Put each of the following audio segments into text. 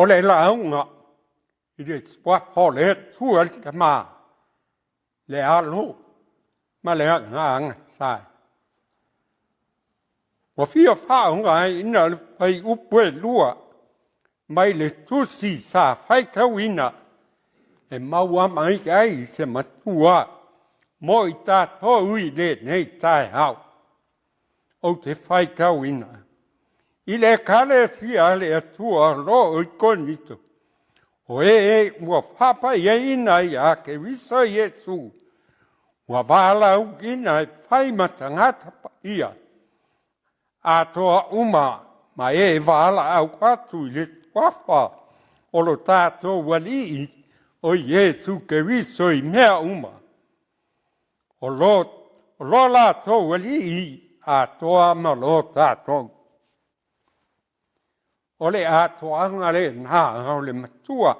O le lauga i le suafa o le Atua le Tama, le Alo ma le Agaga Sa. Ua fia faaaogaina le fuaiupu e 2 mai le tusi sa faitauina e maua mai ai se matua mo i tatou i lenei taeao. Ou te faitauina i le Ekalesia a le Atua o lo o i Korinito, o e ua faapaiaina ia Keriso Iesu, ua valaauina e fai ma tagata paia, atoa uma ma e valaau atu i le suafa o lo tatou Alii o Iesu Keriso i mea uma. O lo latou Alii atoa ma lo tatou. O le atoaga lena o le matua,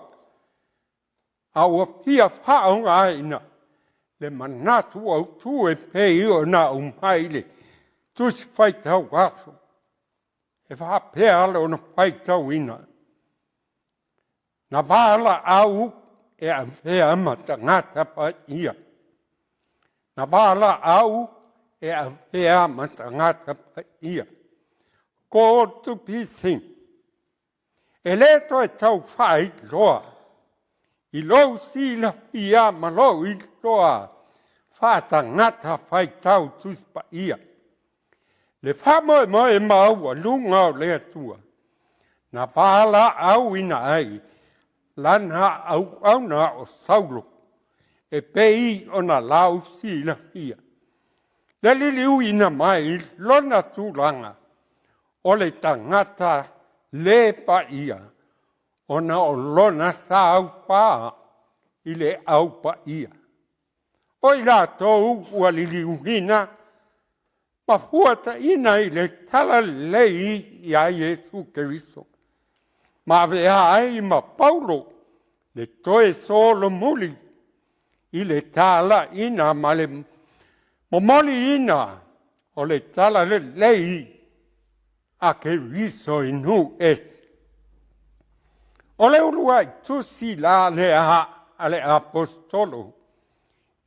a ua fia faaaogaina le manatu autu e pei ona aumai le Tusi Faitau Aso, e faapea lona faitauina. Na valaau e avea ma tagata paia. Na valaau e avea ma tagata paia. Called to be saint. E le toe tau faailoa i lou silafia ma lou iloa faatagata faitau Tusi Paia. Le faamoemoe maualuga o le Atua, na valaauina ai lana auauna o Saulo, e pei ona lau silafia. Le liliuina mai lona tulaga o le tagata le paia, ona o lona saupā i le au paia. O i latou ua liliuina ma fuataina i le talalelei ia Iesu Keriso, ma avea ai ma Paulo le toe solomuli i le talaina ma le momoliina o le talalelei a Keriso i nuu ese. O le uluai tusi la lea a le Aposetolo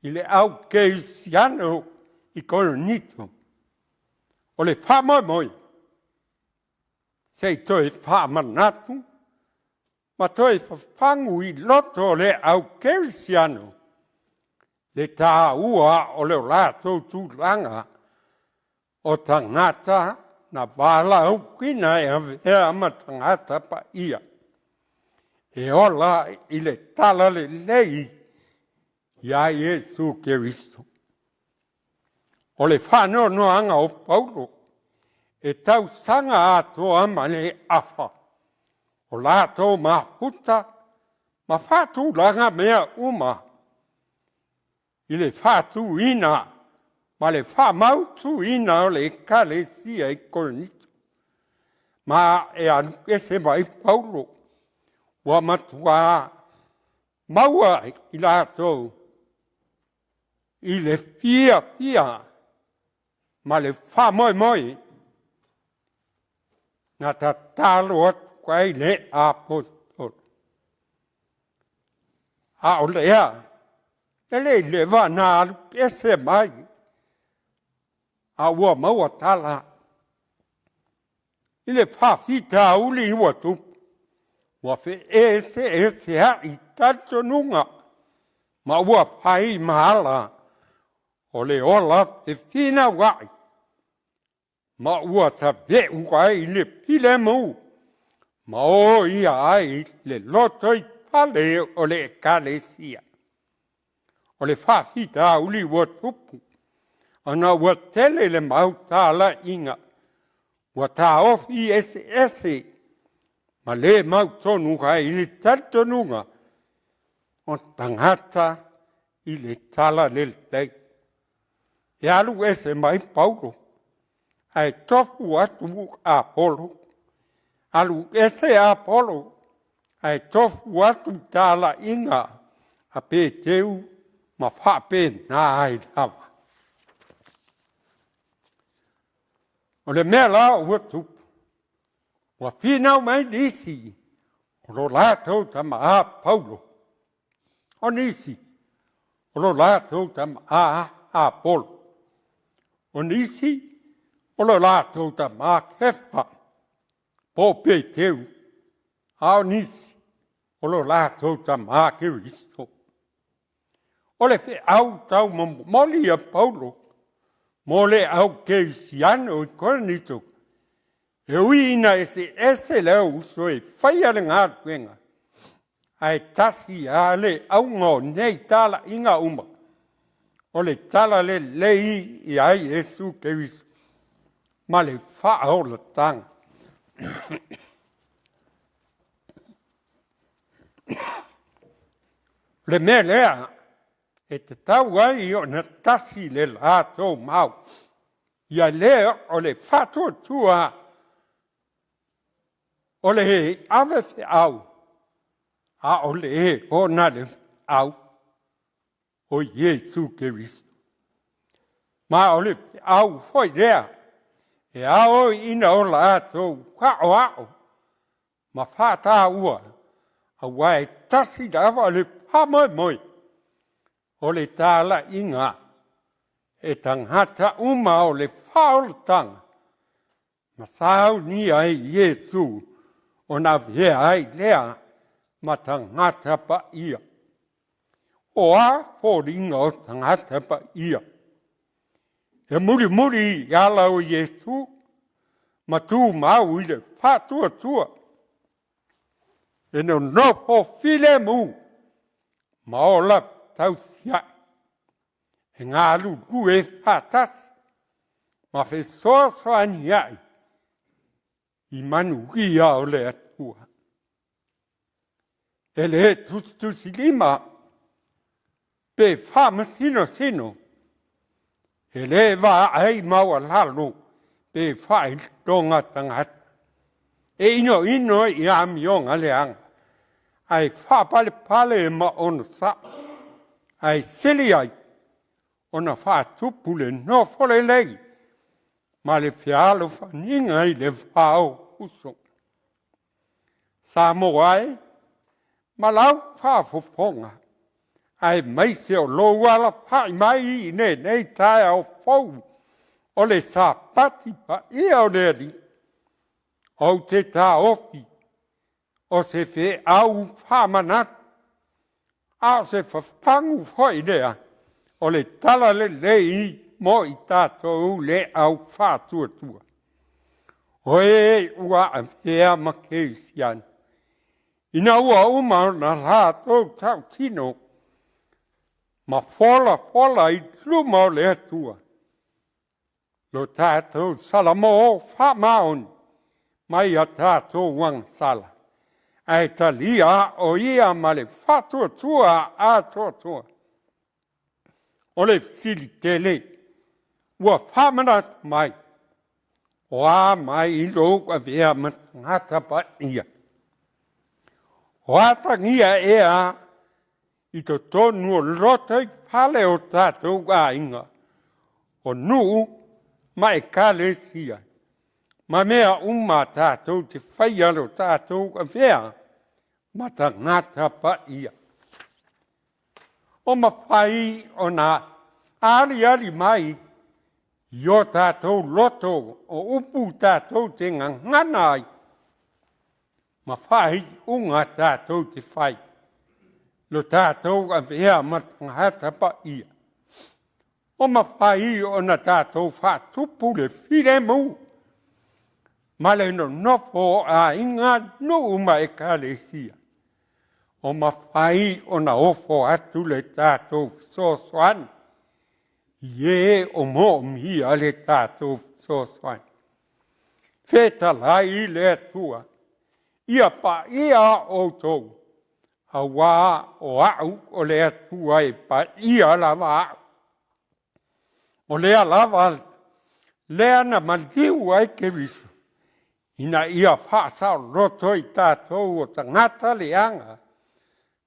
i le au kerisiano i Korinito, o le faamoemoe se i toe faamanatu ma toe fafagu i loto o le au kerisiano le taua o le latou tulaga o tagata na valaauina e avea ma tagata paia, e ola i le talalelei ia Iesu Keriso. O le faanoanoaga o Paulo e tausaga atoa ma le afa, o latou mafuta ma faatulaga mea uma i le faatuina ma le faamautuina o le Ekalesia i Korinito. Ma e alu ese mai Paulo, ua matua maua i latou i le fiafia ma le faamoemoe na tatalo atu ai le Aposetolo. A o lea, e le i leva na alu ese mai, a ua maua tala i le faafitauli ua tupu, ua feeseeseai talitonuga ma ua fai ma ala o le ola fefinauai, ma ua saveu ai le filemu, ma oia ai le lotoifale o le Ekalesia. O le faafitauli ua tupu, ona ua tele le mau talaiga, ua taofi eseese ma le mautonu ai le talitonuga o tagata i le talalelei. E alu ese mai Paulo, ae tofu atu Apolo. Alu ese Apolo, ae tofu atu talaiga a Peteu ma faapena ai lava. O le mea la ua tupu, ua finau mai nisi, O lo latou tama a Paulo. O nisi, o lo latou tama a Apolo. O nisi, o lo latou tama a Kefa, po o Peteru, a o nisi, o lo latou tama a Keriso. O le feau taumomoli a Paulo mo le au kerisiano i Korinito, e ui ina eseese le auuso e faia le galuega, ae tasi lava le auga o nei talaiga uma, o le talalelei ia Iesu Keriso ma le faaolataga. O le mea lea e tatau ai ona tasi le latou mau, ia le o le faatuatua o le ave feau, a o le ona le feau o Iesu Keriso. Ma o le feau foi lea e ao ina o latou aoao ma faataua, aua e tasi lava le faamoemoe o le talaiga e tagata uma o le faaolataga na saunia ai Iesu ona avea ai lea ma tagata paia. O a foliga o tagata paia? E mulimuli i ala o Iesu ma tumau i le faatuatua, e nonofo filemu ma ola tausiai, e galulue faatasi ma fesoasoaniai i manuia o le Atua. E le tusitusilima pe faamasinosino, e le vaai maualalo pe faailoga tagata. E inoino i amioga leaga, ae faapalepale ma onosai, ae sili ai ona faatupu le nofo lelei ma le fealofaniga i le va o uso. Samoa e, ma lau faafofoga, aemaise o lou alafai mai i lenei taeao fou o le Sapati paia o le Alii, ou te taofi o se feau faamanatu, a o se fafagu foi lea o le talalelei mo i tatou le au faatuatua. O e ua avea ma kerisiano, ina ua uma ona latou tautino ma folafola i luma o le Atua, lo tatou Salamo faamaoni mai a tatou agasala, ae talia o ia ma le faatuatua atoatoa. O le fesili tele ua faamanatu mai, o a mai lou avea ma tagata paia? O atagia ea i totonu o lotoifale o tatou aiga, o nuu ma ekalesia, ma mea uma tatou te faia lo tatou avea ma tagata paia. O mafai ona aliali mai i o tatou loto o upu tatou te gagana ai, ma faaiuga tatou te fai, lo tatou avea ma tagata paia. O mafai ona tatou faatupu le filemu ma le nonofo o aiga, nuu ma ekalesia. O mafai ona ofo atu le tatou fesoasoani i e o moomia le tatou fesoasoani. Fetalai le Atua, ia paia outou, auā o au o le Atua e paia lava au. O lea lava lea na maliu ai Keriso, ina ia faasaoloto i tatou o tagata leaga,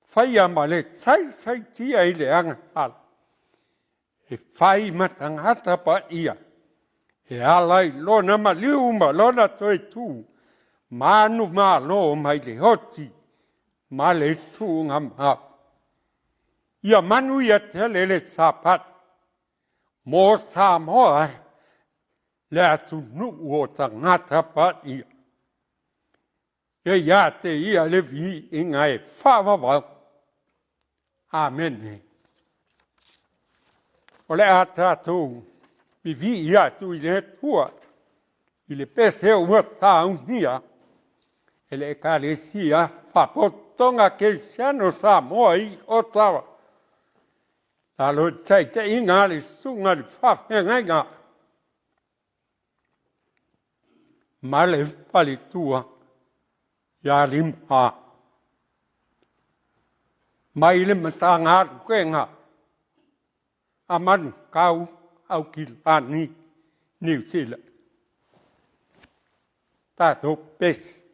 faia ma le saisaitia i le agasala, e fai ma tagata paia, e ala i lona maliu ma lona toe tu manumalo mai le oti. ma le tuugamau. Ia manuia tele le Sapati mo Samoa le atunuu o tagata paia. E ia te ia le viiga e faavavau. Amene. O le a tatou vivii atu i le Atua i le pese ua saunia e le Ekalesia Faapotopotoga Kerisiano Samoa i Ottawa. Lalo i le taitaiga a le Susuga i le Faafeagaiga ma le faletua ia Lima mai le Matagaluega a Manukau Aukilani Niu Sila. Tatou pesi.